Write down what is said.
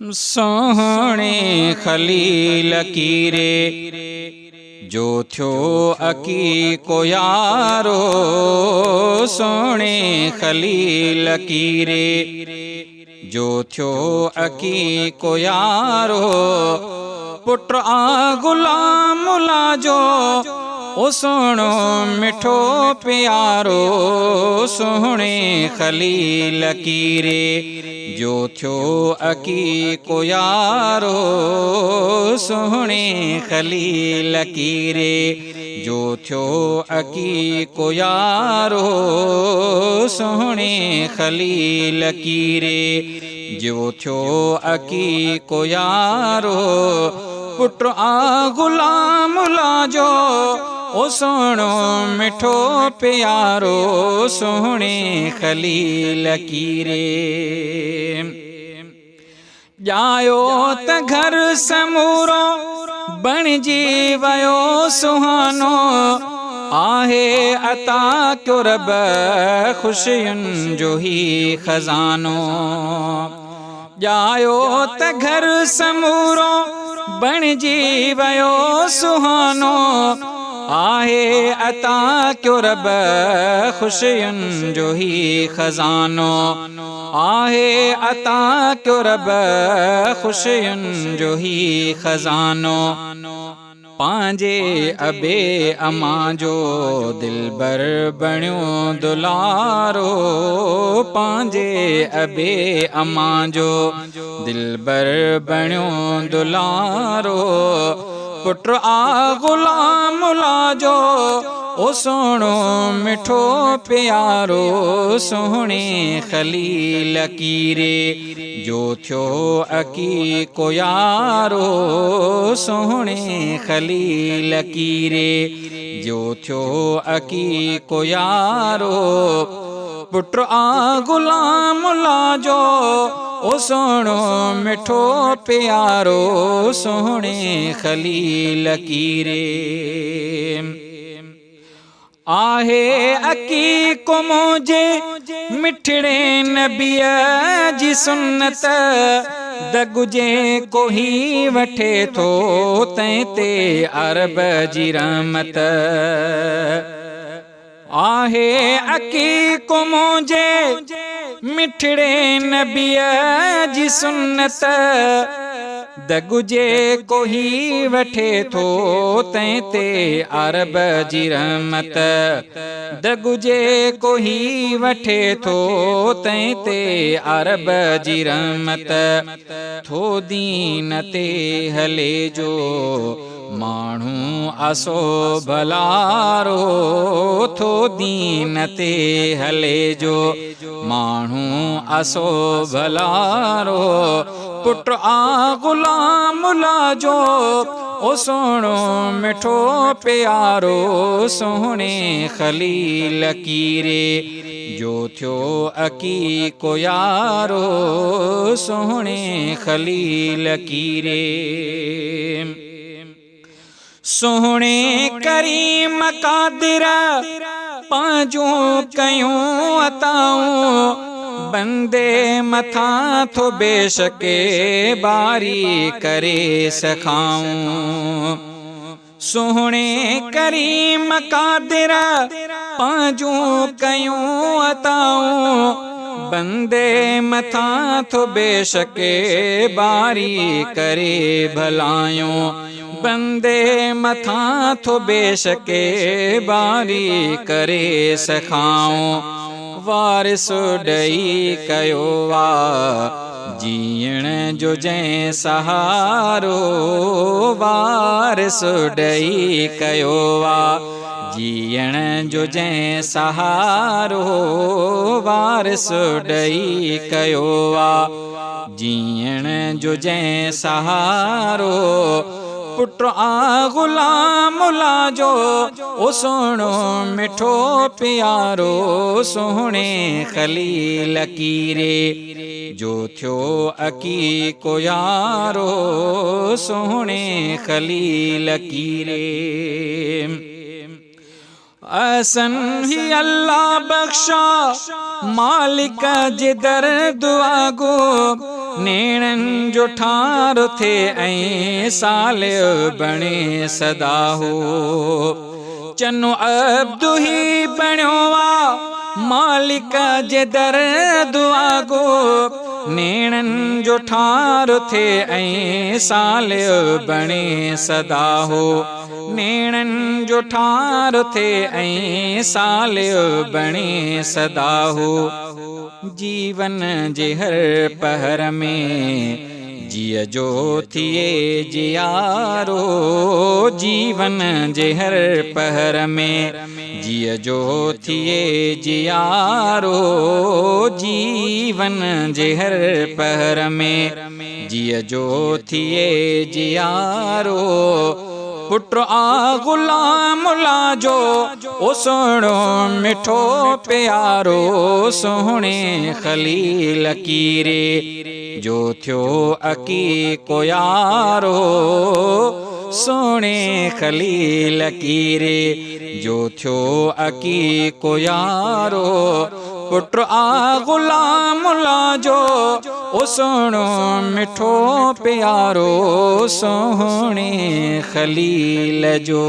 سهڻي خليل ڪيري جو ٿيو عقيقو يارو سهڻي خليل ڪيري جو ٿيو عقيقو يارو پٽ آ غلام الله جو او سهڻو مٺو پيارو سهڻي خليل ڪيري جو ٿيو عقيقو يارو سهڻي خليل ڪيري جو ٿيو عقيقو يارو سهڻي خليل ڪيري جو ٿيو عقيقو يارو پٽ آ غلام الله جو او سهڻو مٺو پيارو سهڻي خليل ڪيري ڄايو ته گهر سمورو بڻجي ويو سهانو آهي عطا ڪيو رب خوشين جو هي خزانو ڄايو ته گهر سمورو بڻجي ويو سهانو آهي عطا ڪيو رب خوشين جو هي خزانو آهي عطا ڪيو رب خوشين جو هي خزانو پنهنجي ابي امان جو دلبر بڻيو دلارو پنهنجي ابي امان جو دلبر بڻيو دلارو پٽ آ غلام الله جو او سهڻو مٺو پيارو سهڻي خليل ڪيري جو ٿيو عقيقو يارو سهڻي خليل ڪيري جو ٿيو عقيقو يارو پٽ آ غلام الله جو او سهڻو مٺو پيارو سهڻي خليل ڪيري آهي عقيقو منهنجي مٺڙي نبيء جي سنت دڳ جيڪو هي وٺي ٿو تنهن تي عرب جي رحمت آهي عقيقو منهنجي مٺڙي نبيء جي سنت دڳ جيڪو هي وٺي ٿو تنهن تي عرب جي رحمت دڳ جيڪو هي وٺي ٿو تنهن تي عرب جي رحمت ٿو دين تي هلي جو ماڻهو آسو ڀلارو ٿو دين تي هلي جو ماڻهو آسو ڀلارو پٽ آ غلام الله جو او سهڻو مٺو پيارو سهڻي خليل ڪيري جو ٿيو عقيقو يارو سهڻي خليل ڪيري سهڻي ڪريم قادر پنهنجون ڪيون عطائون بندي مٿان ٿو بيشڪ باري ڪري سخائون سهڻي ڪريم قادر پنهنجون ڪيون عطائون بندي مٿان ٿو بيشڪ باري ڪري ڀلايون بندي مٿان ٿو بيشڪ باري ڪري سخائون وارث ڏئي ڪيو آ جيئڻ جو جنهن سهارو وارث ڏئي ڪيو آ جيئڻ جو جنهن سهارو وارث ڏئي ڪيو آ جيئڻ جو جنهن سهارو پٽ آ غلام الله جو او سهڻو مٺو پيارو سهڻي خليل ڪيري جو ٿيو عقيقو يارو سهڻي خليل ڪيري احسن هي الله بخشا مالڪ جي در دعا گو، نيڻن جو ٺار ٿئي ۽ صالح بڻي سدا هو. چنو عبد هي بڻيو آ، مالڪ جي در دعا گو، نيڻن جو ٺار ٿئي ۽ صالح بڻي سدا هو. نيڻن جو ٺار ٿئي ۽ صالح بڻي سدا هو. جيون جي هر پهر ۾ جيء جو ٿئي جيارو، جيون جي هر پهر ۾ جيء جو ٿئي جيارو، جيون جي هر پهر ۾ جيء جو ٿئي جيارو. پٽ آ غلام الله جو، او سهڻو مٺو پيارو، سهڻي خليل ڪيري جو ٿيو عقيقو يارو، سهڻي خليل ڪيري جو ٿيو عقيقو يارو. پٽ آ غلام الله جو، او سهڻو مٺو پيارو، سهڻي خليل جو.